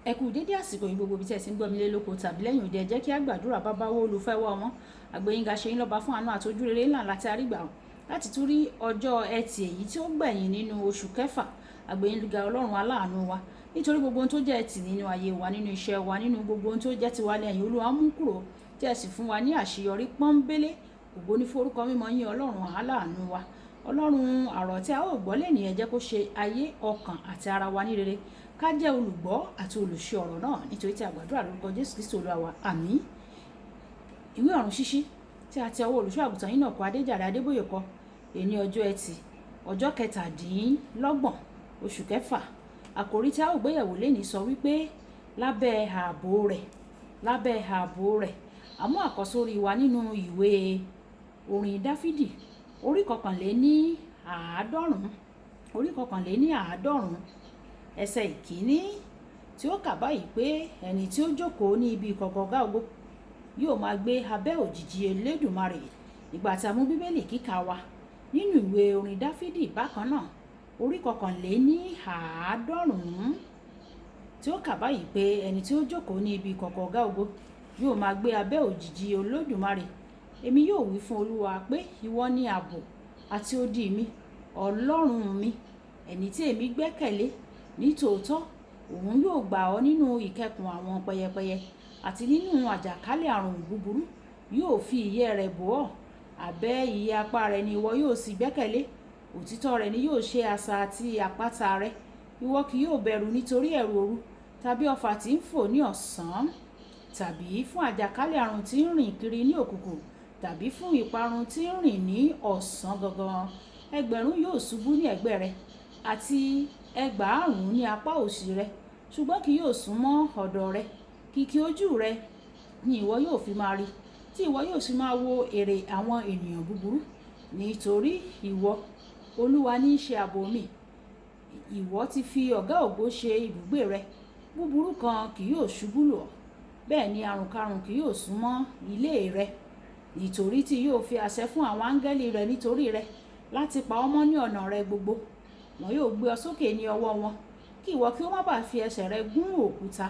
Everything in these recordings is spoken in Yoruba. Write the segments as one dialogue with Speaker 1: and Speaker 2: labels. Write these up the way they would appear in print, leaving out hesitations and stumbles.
Speaker 1: Ẹ kú dédé àsìkò yìí gbogbo ibi tí ẹ ti ń gbọ́ mi lé lóko tàbí lẹ́yìn òde. Ẹ jẹ́ kí á gbàdúrà. Bàbá wo olùfẹ́ wa wọn àgbẹ̀yìnga ṣe yín lọ́ba fún àánú àti ojúrere ńlá láti àrígbà ọ̀ láti tún rí ọjọ́ Ẹtì èyí tí ó gbẹ̀yìn nínú oṣù kẹfà. Àgbẹ̀yìnga Ọlọ́run aláàánú wa, nítorí gbogbo ohun tó jẹ́ ẹtì nínú ayé wa, nínú iṣẹ́ wa, nínú gbogbo ohun tó jẹ́ tiwa lẹ́yìn Olúwa mú kúrò, tí ẹ sì fún wa ní àṣeyọrí pọ́nbélé. Ògo ní forúkọ mímọ́ yín, Ọlọ́run aláàánú wa. Ọlọ́run, àrọ̀ tí a ó gbọ́ lẹ́nìí, ẹ jẹ́ kó ṣe ayé, ọkàn àti ara wa ní rere, ká jẹ́ olùgbọ́ àti olùṣe ọ̀rọ̀ náà, nítorí tí a gbàdúrà lórúkọ Jésù Kristi Olúwa wa, àmín. Ìwé ọ̀run ṣíṣí tí a ti ọwọ́ olùṣọ́ àgùntàn yìí náà kọ, Adéjàre Adébóyè kọ, èní ọjọ́ Ẹtì, ọjọ́ 27 oṣù kẹfà. Àkòrí tí a ó gbéyẹ̀wò lénìí sọ wípé lábẹ́ ààbò rẹ̀, lábẹ́ ààbò rẹ̀. Àmú àkọ́sórí wa nínú ìwé orin Dáfídì orí 91, orí 91, ẹsẹ̀ 1, tí ó kà báyìí pé ẹni tí ó jókòó ní ibi ìkọ̀kọ̀ Ọ̀gá Ògo yóò máa gbé abẹ́ òjìji Elédùmarè. Nígbà tí a mú Bíbélì kíkà wa nínú ìwé orin Dáfídì bákan náà, orí 91, tí ó kà báyìí pé ẹni tí ó jókòó ní ibi ìkọ̀kọ̀ Ọ̀gá Ògo yóò máa gbé abẹ́ òjìji Olódùmarè. Èmi yóò wí fún Olúwa pé ìwọ ni ààbò àti odi mi, Ọlọ́run mi, ẹni tí èmi gbẹ́kẹ̀lé. Nítòótọ́ òun yóò gbà ọ́ nínú ìkẹkùn àwọn pẹyẹpẹyẹ àti nínú àjàkálẹ̀ àrùn búburú. Yóò fi ìyẹ́ rẹ̀ bò ọ́, abẹ́ ìyẹ́ apá rẹ̀ ni ìwọ yóò sì gbẹ́kẹ̀lé. Òtítọ́ rẹ̀ ni yóò ṣe asà àti àpáta rẹ. Ìwọ kì yóò bẹ̀rù nítorí ẹ̀rù òru, tàbí ọfà tí ń fò ní ọ̀sán, tàbí fún àjàkálẹ̀ àrùn tí ń rìn kiri ní òkùnkùn, tàbí fún ìparun tí ń rìn ní ọ̀sán gangan. Ẹgbẹ̀rún yóò ṣubú ní ẹ̀gbẹ́ rẹ àti 5,000 ní apá òsì rẹ, ṣùgbọ́n kì yóò sún mọ́ ọ̀dọ̀ rẹ. Kìkì ojú rẹ ni ìwọ yóò fi máa rí, tí ìwọ yóò sì máa wo èrè àwọn ènìyàn búburú. Nítorí ìwọ, Olúwa, ní í ṣe ààbò mi. Ìwọ ti fi Ọ̀gá Ògo ṣe ibùgbé rẹ. Búburú kan kì yóò ṣubú lù ọ́, bẹ́ẹ̀ ni àrùnkarùn kì yóò sún mọ́ ilé rẹ. Nítorí tí yóò fi àṣẹ fún àwọn áńgẹ́lì rẹ̀ nítorí rẹ láti pa ọ́ mọ́ ní ọ̀nà rẹ gbogbo. Wọn yóò gbé ọ sókè ní ọwọ́ wọn, kí ìwọ kí ó má bàa fi ẹsẹ̀ rẹ gún òkúta.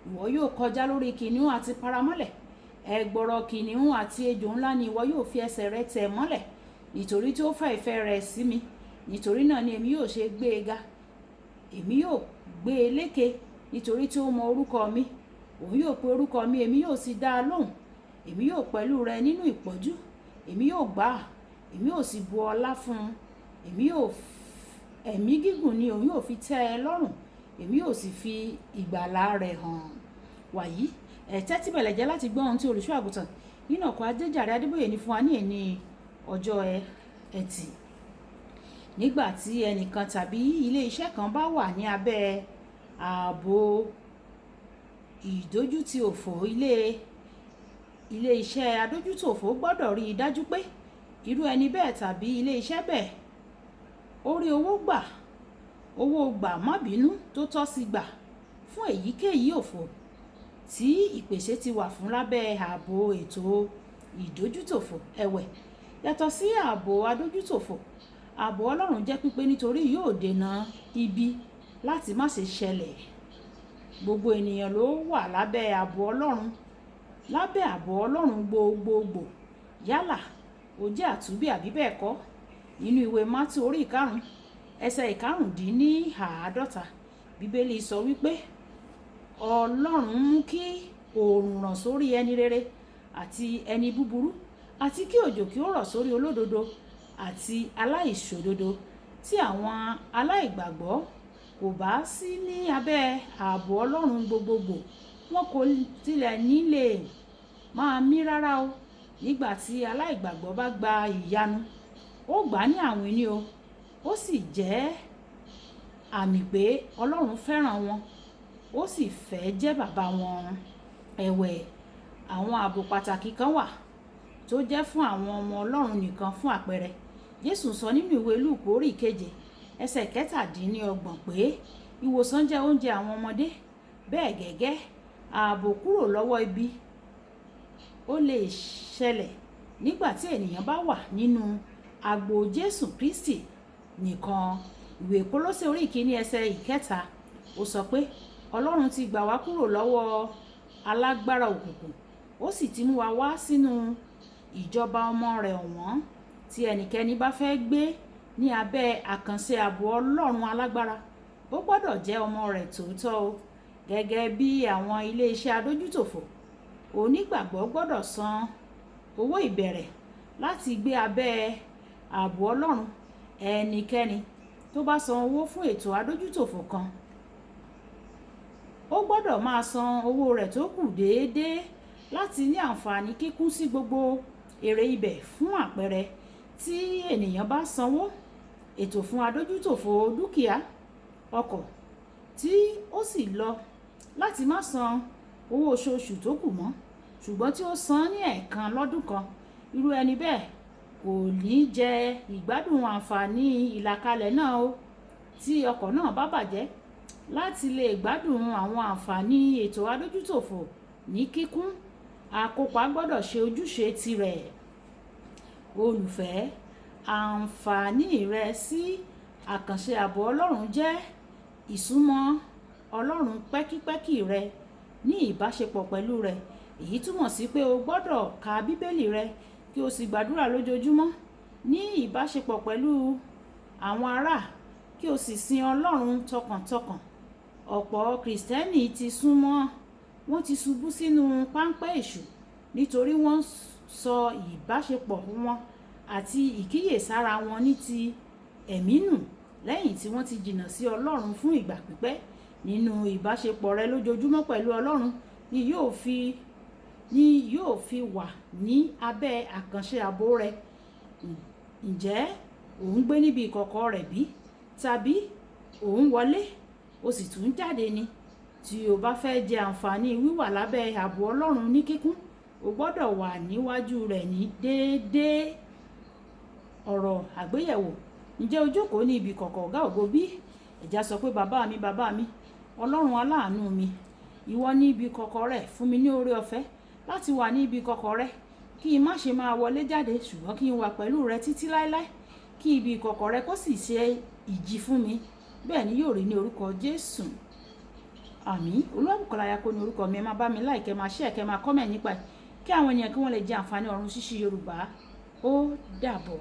Speaker 1: Ìwọ yóò kọjá lórí kìnìún àti paramọ́lẹ̀. Ẹgbọrọ kìnìún àti ejò ńlá ni ìwọ yóò fi ẹsẹ̀ rẹ tẹ̀ mọ́lẹ̀. Nítorí tí ó fẹ́ ìfẹ́ rẹ̀ sí mi, nítorí náà ni èmi yóò ṣe gbé e ga. Èmi yóò gbé e lékè, nítorí tí ó mọ orúkọ mi. Òun yóò pe orúkọ mi, èmi yóò sì dá a lóhùn. Èmi yóò pẹ̀lú rẹ nínú ìpọ́njú, èmi yóò gbà á, èmi yóò sì bu ọlá fún un. Èmi yóò ẹ̀mí gígùn ni òun yóò fi tẹ́ ẹ lọ́rùn, èmi yóò sì fi ìgbàlà rẹ̀ hàn. Wàyí, ẹ tẹ́tí bẹ̀lẹ̀ jẹ́ láti gbọ́ ohun tí olùṣọ́ àgùntàn nínú ọkọ̀ Adéjàre Adébóyè ní fún wa ní èní ọjọ́ Ẹtì. Nígbà tí ẹnìkan tàbí ilé iṣẹ́ kan bá wà ní abẹ́ ààbò ìdójútì òfò, ilé iṣẹ́ adójútòfò gbọ́dọ̀ rí i dájú pé irú ẹni bẹ́ẹ̀ tàbí ilé iṣẹ́ bẹ́ẹ̀ ó rí owó gbà, owó gbà má bínú tó tọ́ sí gbà fún èyíkéyìí òfò tí ìpèsè ti wà fún lábẹ́ ààbò ètò ìdójútòfò. Ẹ̀wẹ̀, yàtọ̀ sí ààbò adójútòfò, ààbò Ọlọ́run jẹ́ pípé nítorí yóò dènà ibi láti má ṣe ṣẹlẹ̀. Gbogbo ènìyàn ló wà lábẹ́ ààbò Ọlọ́run, lábẹ́ ààbò Ọlọ́run gbogbogbò, yálà ó jẹ́ àtúnbí àbí bẹ́ẹ̀ kọ́. Nínú ìwé Mátí orí 5, ẹsẹ̀ 55, Bíbélì sọ wípé Ọlọ́run mú kí oòrùn ràn sórí ẹni rere àti ẹni búburú, àti kí òjò kí ó rọ̀ sórí olódodo àti aláìṣòdodo. Tí àwọn aláìgbàgbọ́ kò bá sí ní abẹ́ ààbò Ọlọ́run gbogbogbò, wọn kò tilẹ̀ ní lè máa mí rárá o. Nígbà tí aláìgbàgbọ́ bá gba ìyanu, ó gbà á ní àwìn ni o, ó sì jẹ́ àmì pé Ọlọ́run fẹ́ràn wọn, ó sì fẹ́ jẹ́ bàbá wọn. Ẹ̀wẹ̀, àwọn ààbò pàtàkì kan wà tó jẹ́ fún àwọn ọmọ Ọlọ́run nìkan. Fún àpẹẹrẹ, Jésù sọ nínú ìwé Lúùkù orí 7, ẹsẹ̀ 27 pé ìwòsàn jẹ́ oúnjẹ àwọn ọmọdé. Bẹ́ẹ̀ gẹ́gẹ́, ààbò kúrò lọ́wọ́ ibi ó lè ṣẹlẹ̀ nígbà tí ènìyàn bá wà nínú agbo Jésù Kristi nìkan. Ìwé Kólósè orí 1, ẹsẹ̀ 3, ó sọ pé Ọlọ́run ti gbà wá kúrò lọ́wọ́ alágbára òkùnkùn, ó sì ti mú wa wá sínú ìjọba ọmọ rẹ̀ ọ̀wọ́n. Tí ẹnikẹ́ni bá fẹ́ gbé ní abẹ́ àkànṣe ààbò Ọlọ́run alágbára, ó gbọ́dọ̀ jẹ́ ọmọ rẹ̀ tòótọ́ o. Gẹ́gẹ́ bí àwọn ilé-iṣẹ́ adójútòfò, onígbàgbọ́ gbọ́dọ̀ san owó ìbẹ̀rẹ̀ láti gbé abẹ́ ààbò Ọlọ́run. Ẹnikẹ́ni tó bá san owó fún ètò adójútòfò kan, ó gbọ́dọ̀ máa san owó rẹ̀ tó kù déédéé láti ní àǹfààní kíkún sí gbogbo èrè ibẹ̀. Fún àpẹẹrẹ, tí ènìyàn bá sanwó ètò fún adójútòfò dúkìá ọkọ̀ tí ó sì lọ láti má san owó oṣooṣù tó kù mọ́, ṣùgbọ́n tí ó san ní ẹ̀ẹ̀kan lọ́dún kan, irú ẹni bẹ́ẹ̀ kò ní jẹ ìgbádùn àǹfààní ìlàkalẹ̀ náà o tí ọkọ̀ náà bá bàjẹ́. Láti lè gbádùn àwọn àǹfààní ètò adójútòfò ní kíkún, akópa gbọ́dọ̀ ṣe ojúṣe tirẹ̀. Olùfẹ́, àǹfààní rẹ sí àkànṣe ààbò Ọlọ́run jẹ́ ìsúnmọ́ Ọlọ́run pẹ́kípẹ́kí rẹ ní ìbáṣepọ̀ pẹ̀lú rẹ̀. Èyí túmọ̀ sí pé o gbọ́dọ̀ ka Bíbélì rẹ kí o sì gbàdúrà lójoojúmọ́, ní ìbáṣepọ̀ pẹ̀lú àwọn ará, kí o sì sin Ọlọ́run tọkàntọkàn. Ọ̀pọ̀ Kìrìsìtẹ́nì ti súnmọ́, wọ́n ti ṣubú sínú páńpẹ́ èṣù nítorí wọ́n sọ ìbáṣepọ̀ wọn àti ìkíyèsára wọn ní ti ẹ̀mí nù lẹ́yìn tí wọ́n ti jìnnà sí Ọlọ́run fún ìgbà pípẹ́. Nínú ìbáṣepọ̀ rẹ lójoojúmọ́ pẹ̀lú Ọlọ́run ni yóò fi wà ní abẹ́ àkànṣe ààbò rẹ̀. Ǹjẹ́ ò ń gbé níbi ìkọ̀kọ̀ rẹ̀ bí? Tàbí ò ń wọlé, o sì tún jáde ni? Tí o bá fẹ́ jẹ àǹfààní wíwà lábẹ́ ààbò Ọlọ́run ní kíkún, o gbọ́dọ̀ wà níwájú rẹ̀ ní déédéé. Ọ̀rọ̀ àgbéyẹ̀wò. Ǹjẹ́ o jókòó ní ibi ìkọ̀kọ̀ Ọ̀gá ògo bí? Ẹ̀já sọ pé bàbá mi, bàbá mi, Ọlọ́run aláàánú mi, ìwọ ní ibi ìkọ̀kọ̀ rẹ, fún mi ní oore ọ̀fẹ́ láti wà ní ibi ìkọ̀kọ̀ rẹ, kí n má ṣe máa wọlé jáde, ṣùgbọ́n kí n wà pẹ̀lú rẹ títí láéláé, kí ibi ìkọ̀kọ̀ rẹ kó sì ṣe ìjì fún mi. Bẹ́ẹ̀ ni yóò rí ní orúkọ Jésù. Àmín. Olúwabùkọ́lá Ayako ní orúkọ mi. Ẹ máa bá mi like, ẹ máa share, kẹ́ máa comment nípa ẹ̀, kí àwọn ènìyàn kí wọ́n lè jẹ àǹfààní ọ̀run ṣíṣí Yorùbá. Ó dàbọ̀.